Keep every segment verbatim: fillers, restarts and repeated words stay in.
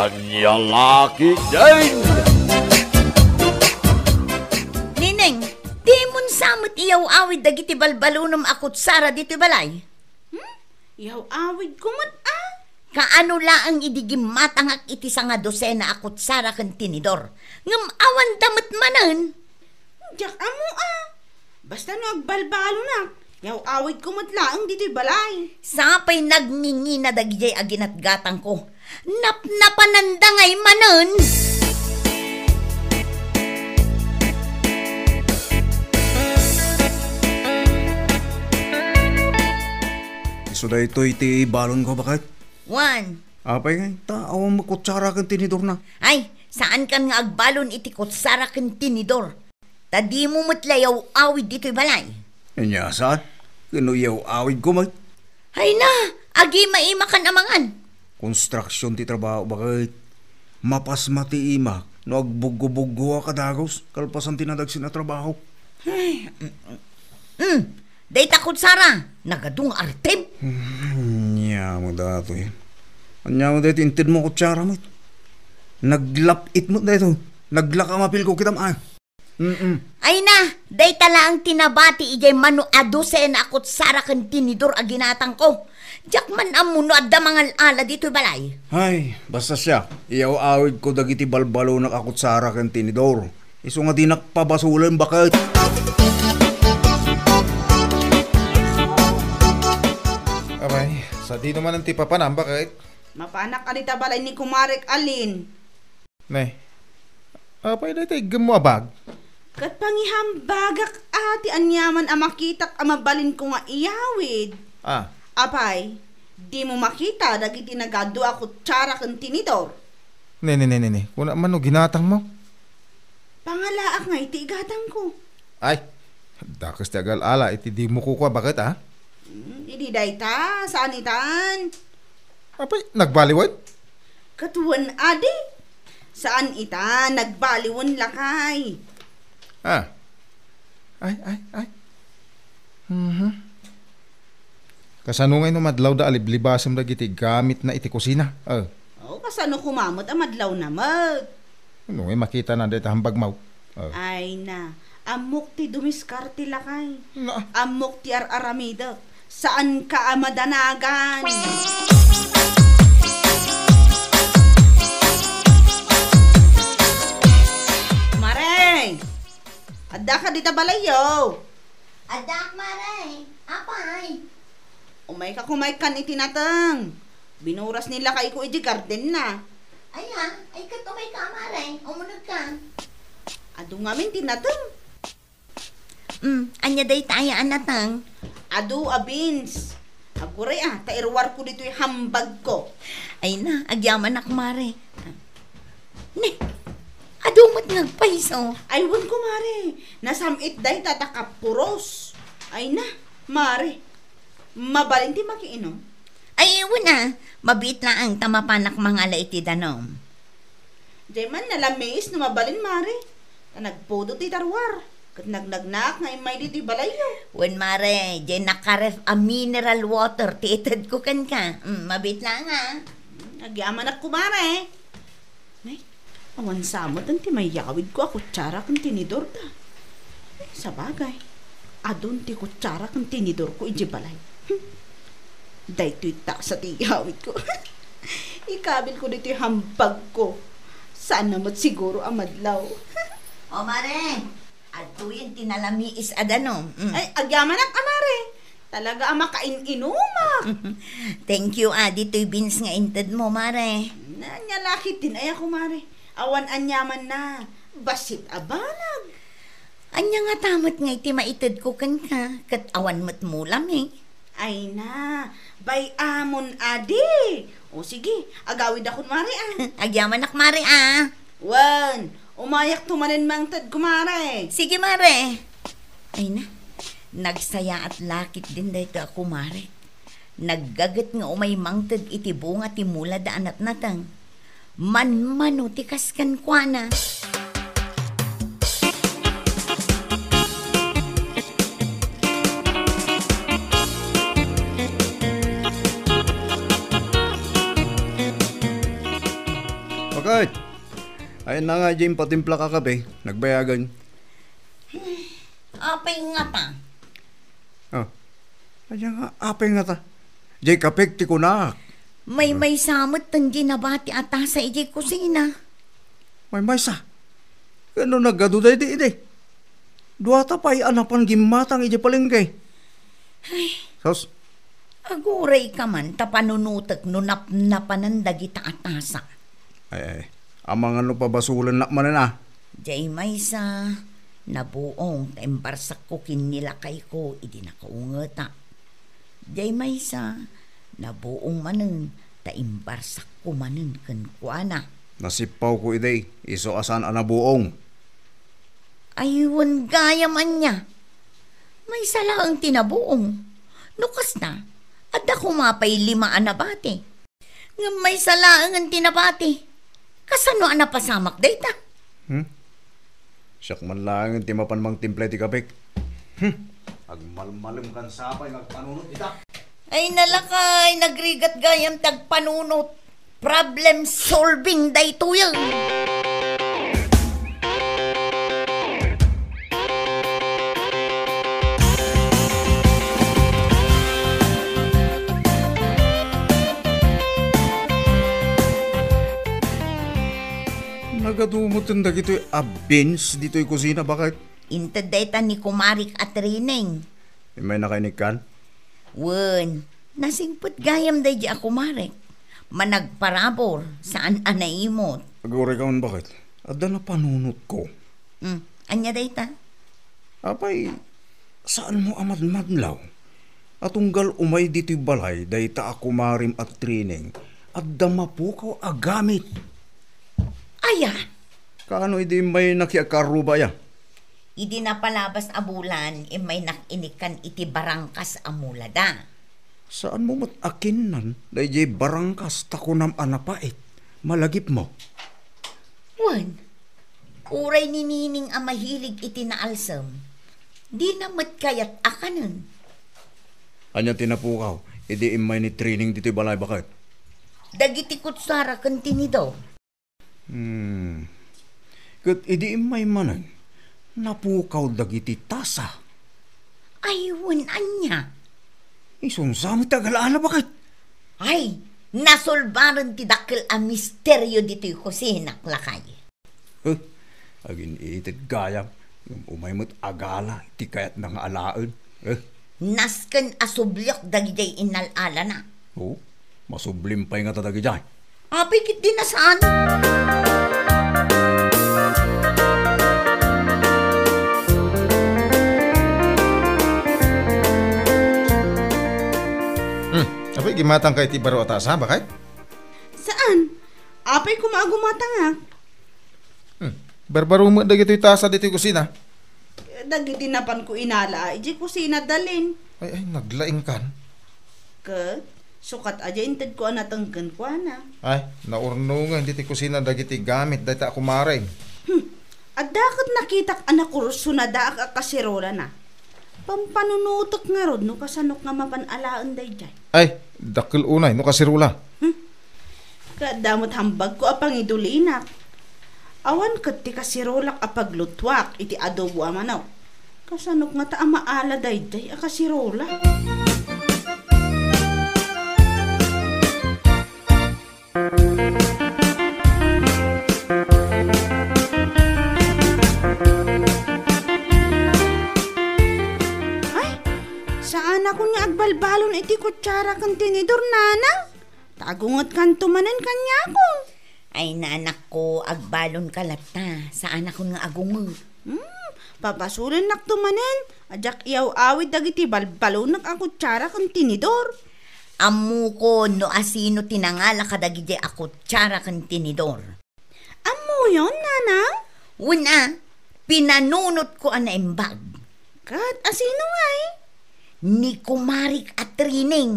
Ania la ketdin? Neneng, dimon sa met iyaw-awid dagiti balbalonem a kutsara ditoy balay? Hmm? Iyaw-awidko met, a? Kaano laeng idi gimmatangak iti sangadosena a kutsara ken tinidor, ngem awanda met manen? Diak ammo, a. Basta no agbalbalonak, yaw-awidko met laeng ditoy balay. Sapay nagngingina dagidiay a ginatgatangko. Napnapananda ngay manen. Isu daytoy ti balonko, baket. Wen. Apay ngay, ta awan met kutsara ken tinidorna. Ay, saankan nga agbalon iti kutsara ken tinidor. Ta dimo met la yaw-awid ditoy balay. Ania, saan? Ken no yaw-awidko met? Ay na, agima-imakan a mangan. Konstruksion ti trabaho, baket. Mapasma ti imak no agbuggo-buggoak a dagus kalpasan ti nadagsen a trabaho. Ay, mm, mm. Mm, dayta kutsara, nagadu nga artem. Ania met daytoy? Ania met daytoy intedmo a kutsara met? Naglap-it met daytoy. Naglaka a mapilko kitam, a. Mm-mm. Ay na, dayta laeng ti nabati idiay mano a dosena a kutsara ken tinidor a ginatangko. Diak man ammo no adda mangal-ala ditoy balay. Ay, basta siak, iyaw-awidko dagiti balbalonak a kutsara ken tinidor. Isu nga dinak pabasolen, baket. Apay, sadino manen ti papanam, baket? Mapanak a dita balay ni kumarek Alin. Ne, apay dayta iggemmo a bag? Ket pangihambagak a ti aniaman a makitak a mabalinko nga iyawid. Ah. Apay, dimo makita dagiti nagadu a kutsara ken tinidor? Ne, ne, ne, ne, ne. Kuna man no ginatangmo? Pangalaak nga iti igatangko. Ay, dakes ti agal-ala iti dimo kukua, baket, a? Mm, idi dayta, saan itan? Apay, nagbaliwen? Ket wen a di. Saan ita, nagbaliwen lakay. Ah. Ay, ay, ay. Mhm. Kasano ngay no madlawda a liblibasem dagiti gamitna iti kusina? Oh. Oh, kasano koma met a madlawna met? No, eh, makitana dayta hambagmo. Oh. Ay na, ammok ti dumiskarte lakay. Na. Ammok ti ar-aramidek. Saanka a madanagan. Mare! Addaka dita balayyo? Addaak, Mare. Apay? Umayka koma ikkan iti nateng. Binuras ni lakayko iti gardenna. Aya, ay ket umayka, Mare. Umunegka. Adu ngamin ti nateng. Mm, ania dayta aya a nateng? Adu a beans. Aguray a, ta iruarko ditoy hambagko. Ay na, agyamanak, Mare. Ne, adu met nga agpayso. Ay, wen, kumare. Nasam-it dayta ta kapuros. Ay na, mare. Mabalin ti makiinom? Ay, wen a. Mabiit laeng ta mapanak mangala iti danum. Diay man, nalamiis no mabalin, mare. Ta nagpudot ti tarwar. Ket nagnagnaak nga immay ditoy balayyo. Wen, mare, diay nakaref a mineral water ti itedko kenka. Mm, mabiit laeng a. Mm, agyamanak, kumare. Nay, awan sa met ti mayawidko a kutsara ken tinidor da. Ay, sabagay, adun ti kutsara ken tinidorko idiay balay. Hmm. Daytoy tasa ti iyawidko. Ikabilko ditoy hambagko. Saan na met siguro a madlaw. O, mare, adtoyen ti nalamiis a danum. Mm. Ay, agyamanak a, mare. Talaga a makain-inumak. Thank you, a, ditoy beans nga intedmo, mare. Ania la ketdin aya, kumare. Awan aniamanna. Bassit a banag. Ania ngata met ngay ti maitedko kenka, ket awan met mulam, eh. Ay na, bay-amon a di. O sige, agawidakon, mare, a. Agyamanak, mare, a. Wen, umayakto manen mangted, kumare. Sige, mare. Ay na, nagsayaat la ketdin daytoy a kumare. Naggaget nga umay mangted iti bunga ti mulada a natnateng. Manmano ti kas kenkuana. Ay! Ay na nga, Jim, patimplak a kape. Nagbayagan. Apay ngata? Oh. Ay nga, apay ngata? Jay kapek ti kunak. Maymaysa met ten di nabati a tasa idiay kusina. Maymaysa? Ken no nagadu daydi idi? Duata pay a napan gimmatang idiay palengke. Ay. Sus. Aguray ka man ta panunotek no napnapanan dagita a tasa. Ay, ay. Amangan no pabasolennak manen a. Jay maysa, nabuong ta imbarsakko ken ni lakayko idi nakaungeta. Jay maysa, nabuong manen ta imbarsakko manen kenkuana. Nasippawko idi, isu a saan a nabuong. Ay, wen gayam ania. Maysa laeng ti nabuong. No kasta, adda koma pay lima a nabati. Ngem maysa laengen ti nabati. Kasano a napasamak dayta? Hmm? Siak man laengen ti mapan mangtimpla iti kapek. Hmm? Agmalmalemkan sapay nga agpanunot ita. Ay, nalakay, nagrigat gayam ti agpanunot. Problem solving daytoyen. Nagadu met dagitoy a beans ditoy kusina, baket? Inted dayta ni kumarik a training. Immay nakainikkan? Wen, nasingpet gayam daydi a kumarek. Managparabur, saan a naimot. Aguray ka man, baket? Adda napanunotko. Hmm, ania dayta? Apay, saanmo a madmadlaw a tunggal umay ditoy balay dayta a kumarim a training, adda mapukaw a gamit. Aya? Kaano idi immay nakiakaruba aya? Idi napalabas a bulan, immaynak inikkan iti barangkas a mulada. Saanmo met a kinnan daydiay barangkas ta kunam a napait, malagipmo? Wen, uray ni Nining a mahilig iti naalsem, dina met kayat a kanen. Ania ti napukaw idi immay ni training ditoy balay, baket? Dagiti kutsara ken tinidor. Hmm. Ket idi immay manen, napukaw dagiti tasa. Ay, wen ania? Isunsa met ti agalaala, baket? Ay, nasolbaren ti dakkel a misterio ditoy kusinak, lakay. Huh? Agin-ited gayam, ngem umay met agala ti kayatna nga alaen. Eh? Nasken a subliok dagidiay innal-alana. Oh, masublim pay ngata dagidiay. Apay ketdi a saan? Hmm, apay gimmatangka iti baro a tasa, baket? Saan? Apay koma a gummatangak? Hmm. Barbaro met dagitoy tasa ditoy kusina. Dagiti napanko inala idiay kusina, dalin. Ay, ay, naglaingkan. Ket, sukat a diay intedko a nateng kenkuana. Ay, naurnongen ditoy kusina dagiti gamit dayta a kumarem. Hmm. Adda ket nakitak a nakursunadaak a kasirolana. Pampanunotek ngarud no kasanok nga mapan alaen daydiay. Ay, dakkel unay no kasirola. Hmm. Ket adda met hambagko a pangidulinak. Awan ket ti kasirolak a paglutuak iti adobo a manok. Kasanok ngata a maala daydiay a kasirola? Ay, saanakon nga agbalbalon iti kutsara ken tinidor, nanang. Ta agungetkanto manen kaniakon. Ay, nanakko, agbalonka latta. Saanakon nga agunget. Hmm, pabasolennakto manen a diak iyaw-awid dagiti balbalonek a kutsara ken tinidor. Ammokon no asino ti nangala kadagidi a kutsara ken tinidor. Ammoyon, nanang? Wen a, pinanunotko a naimbag. Ket asino ngay? Ni kumarik a Trining.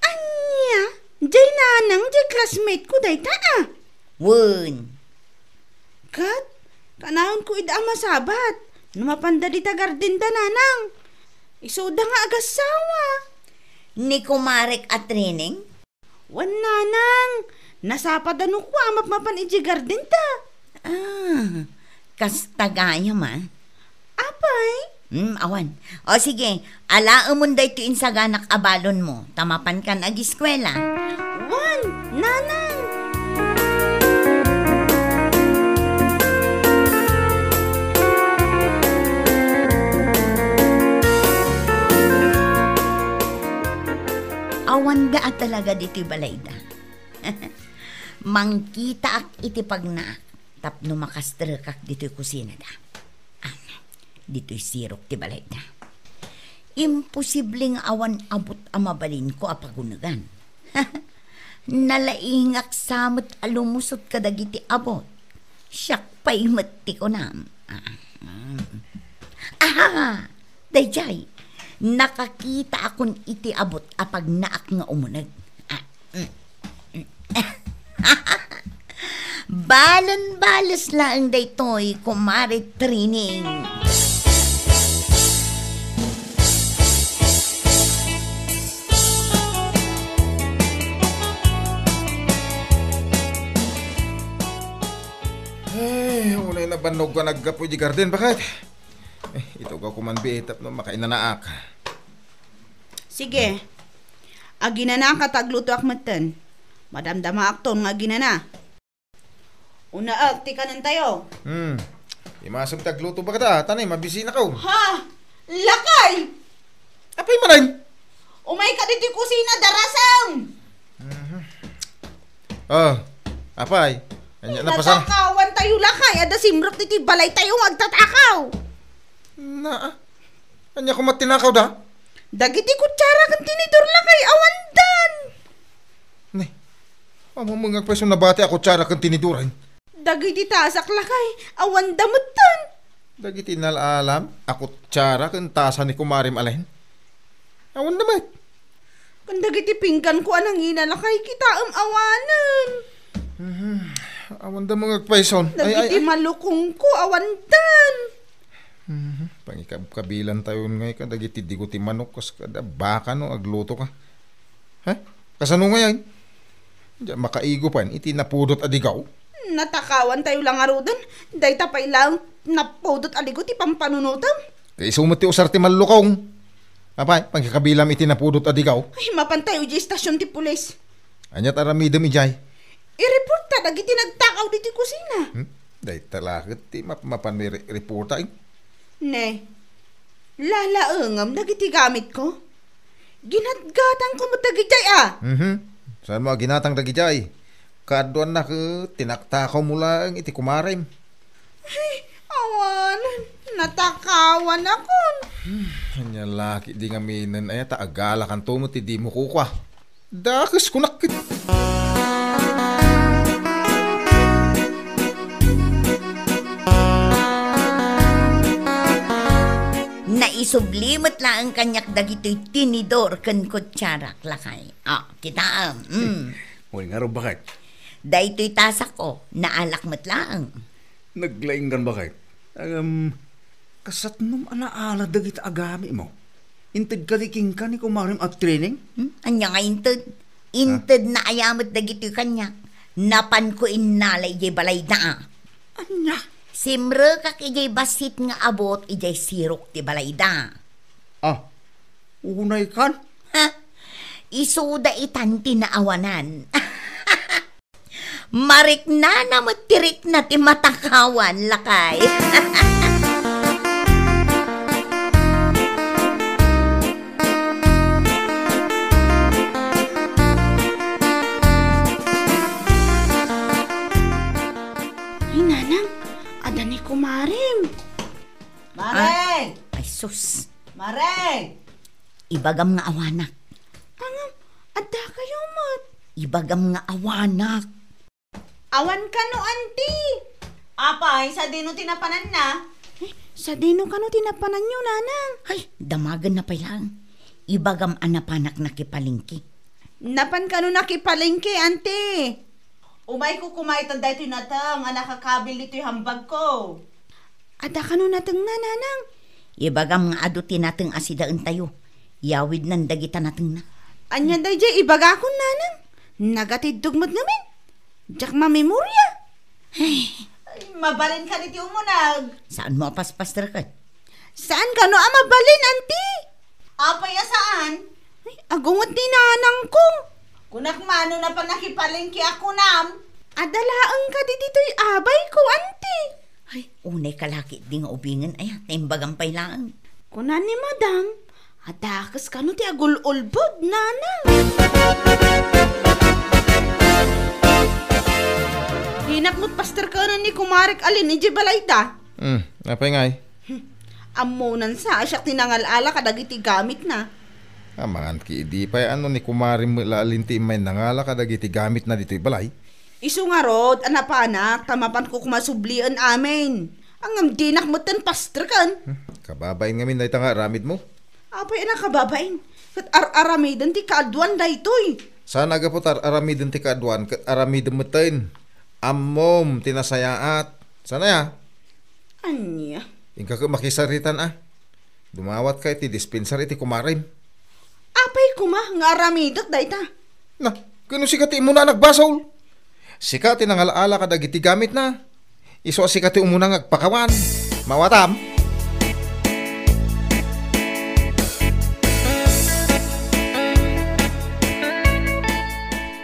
Ania? Diay nanang, diay classmate ko dayta a. Wen. Ket, kanayon ko ida a masabat. No mapanda dita garden da, nanang. Isuda nga agassawa. Ni kumarek a Trining? Wen, nanang. Nasapada no kua a mapmapan idiay garden ta. Ah, kasta gayam a. Apay? Hmm, awan. O sige, alaemon daytoy insaganak a balonmo, ta mapankan agiskuela. Wen, nanang! Awan da a talaga ditoy balayda. Mangkitaak iti pagnaak tapno makastrekak ditoy kusinada. Ah, ditoy sirok ti balayda. Imposible nga awan abut a mabalinko a pagunegan. Nalaingak sa met a lumusot kadagiti abut. Siak pay met ti kunam. Ah, ah. Aha! Daydiay, nakakitaakon iti abut a pagnaak nga umuneg. Ah, mm, mm. Balenbales laeng daytoy, Kumare Trining. Ay, unay nabannog ko naggapu iti garden, baket? Eh, itugaw ko man bi tapno makainanaak. Sige. Aginanaka ta aglutoak metten. Madamdamaakton nga aginana. Unaek ti kanentayo. Hmm. Imasem ti agluto baket a, ta ni, mabisinako. Ha? Lakay! Apay manen? Umayka ditoy kusina, darasem! Mhm. Ah, apay? Ania, napasa- Natakawan tayo, lakay. Adda simrek ditoy balay tayo nga agtatakaw. Na, ania koma tinakaw da? Dagiti kutsara ken tinidor, lakay, awandan. Ne, mamamungag pay so nabati a kutsara ken tinidoran. Dagiti tasak, lakay, awanda metten. Dagiti nalaalam a kutsara ken tasa ni Kumarem Alen? Awanda met. Ken dagiti pingganko a nangina, lakay, kitaem awanen. Mhm. Awanda mangagpayson. Ay, ay, Dagiti ay. malukongko, awandan. Mhm. Pangikabkabilan tayo ngay ka, dagiti digo ti manok, kas kada baka no, agluto ka. Ha? Kasano ngayon? Diak makaigo pan iti napudot a digaw. Natakawan tayo la ngaruden. Dayta pay laeng napudot a digaw ti pampanunotem. Kay isu met ti usar ti mallukong. Apay, pagkakabilam iti napudot a digaw. Ay, mapan tayo di istasyon ti pulis. Ania ti aramidem idiay? I-report ta dagiti nagtakaw diti kusina. Hmm? Dayta la ket ti map-, mapan mi re-, reporta, eh. Ne, lalaengem dagiti gamitko. Ginatgatangko met dagidiay, a. Mhm. Saan mo a ginatang dagidiay? Kaaduanna ket tinaktakawmo laeng iti kumarem. Ay, awan, natakawanakon. Hmm, ania la ket di ngamin, aya ta agalakanto met ti dimo kukua. Dakes kunak ket. Naisubli met laeng kaniak dagitoy tinidor ken kutsiarak, lakay. Ah, kitaem. Mm. Wen ngarud, baket. Daytoy tasak, o, naalak met laeng. Naglaingkan, baket. Agam, kasatnom a naala dagita agamimo? Inted kadi kenka ni kumarem a training? Hmm? Ania nga inted? Inted na aya met dagitoy kaniak. Napanko innala idiay balayda. Ania? Simrekak idiay bassit nga abut idiay sirok ti balayda. Ah, unay kan? Ha? Isuda itan ti naawanan. Mariknana met ti rikna ti matakawan, lakay. Ay, nanang, adda ni kumarem. Mare! Ah, ay, sus. Mare! Ibagam nga awanak. Ngem, adda kayo met. Ibagam nga awanak. Awan kano, anti. Apay, sadino ti napananna? Eh, sadino kano ti napananyo, nanang? Ay, damagen na pay lang. Ibagam a napanak nakipalengke. Napan kano nakipalengke, anti? Umayko kumayted daytoy nateng a nakakabil ditoy hambagko. Adda kano natengna, nanang? Ibagam nga adu ti nateng a sidaentayo. Yawidnan dagita natengna. Ania daydiay ibagakon, nanang? Nagatiddog met ngamin. Diak mamemoria. Ay, mabalin kadi ti umunag. Saanmo a paspasterken? Saan kano a mabalin, anti? Apay a saan? Ay, agungot ni nanangko. Kunak mano na panakipalengke a kunam. Adda laeng kadi ditoy abayko, anti. Ay, unay ka laki di nga ubingen aya, ta imbagam pay laeng. Kuna ni Madam, adakes kano ti agul-ulbod, nanang. Dinak met pasterkenen ni kumarek Alin idiay balayda. Hmm, apay ngay? Hmm, ammonan sa, a siak ti nangal-ala kadagiti gamitna. Amangan ki idi pay ano ni kumarem met la Alin ti immay nangala kadagiti gamitna ditoy balay. Isu ngarud a napanak ta mapanko koma sublien amin. Ngem dinak metten pastreken. Hmm, kababain ngamin dayta nga aramidmo. Apay a nakababain? Ket ar-aramiden ti kaaduan daytoy. Saan a gapu ta ar-aramiden ti kaaduan ket aramidem metten. Ammom ti nasayaat. Saan aya? Ania? Inka ket makisaritan a. Dumawatka iti dispensar iti kumarem. Apay koma nga aramidek dayta? Na, ken no sika ti immuna a nagbasol? Sika ti nangal-ala kadagiti gamitna. Isu a sika ti umuna nga agpakawan. Mawatam?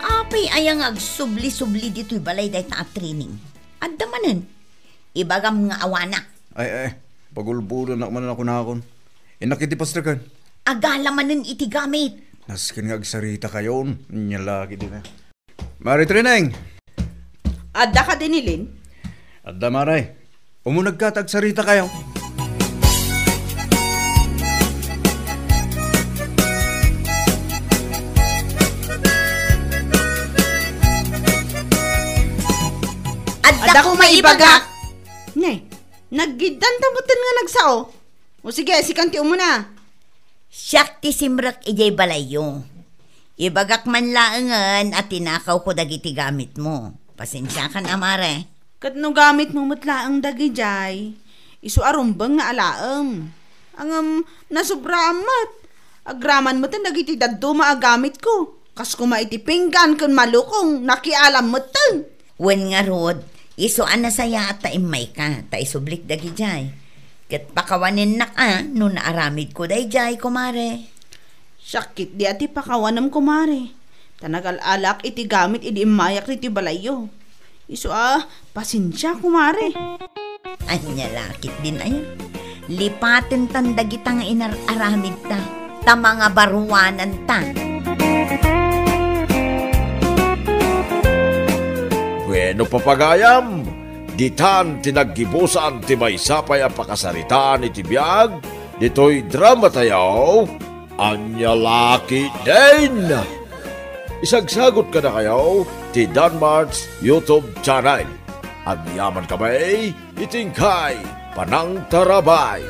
Apay aya nga agsubli-subli ditoy balay dayta a training? Adda manen. Ibagam nga awanak. Ay, ay, pagulbudanak manen a kunakon. Innak iti pastreken. Agala manen iti gamit. Nasken nga agsarita kayon. Nya lagi din, eh. Mare Trineng. Adda ka din, Ilin? Adda, mare. Umunag ka, ta agsarita kayo. Adda ko maibagak. Ne, naggiddanta metten nga nagsao. O sige, sikan ti umuna. Siak ti simrek idiay balayyo. Ibagak man laengen a tinakawko dagiti gamitmo. Pasensiakan a, mare. Ket no gamitmo met laeng dagidiay, isu a rumbeng nga alaem. Ngem, nasubraam met. Agraman metten dagiti dadduma a gamitko. Kas koma iti pinggan ken malukong, nakialam metten. Wen ngarud, isu a nasayaat ta immayka, ta isublik dagidiay. Ket pakawanennak a no naaramidko daydiay, kumare. Siak ketdi a ti pakawanem, kumare. Ta nagal-alak iti gamit idi immayak ditoy balayyo. Isu a, pasensia, kumare. Ania la ketdin aya? Lipatentan dagita nga inar-aramidta, ta mangabaruananta. Bueno, papagayam, ditan ti naggibusan ti maysa pay a pakasaritaan iti biag ditoy dramatayo. Ania la ketdin? Isagsagut kadakayo ti Danmart's YouTube channel. Agyaman kami iti inkay panangtarabay.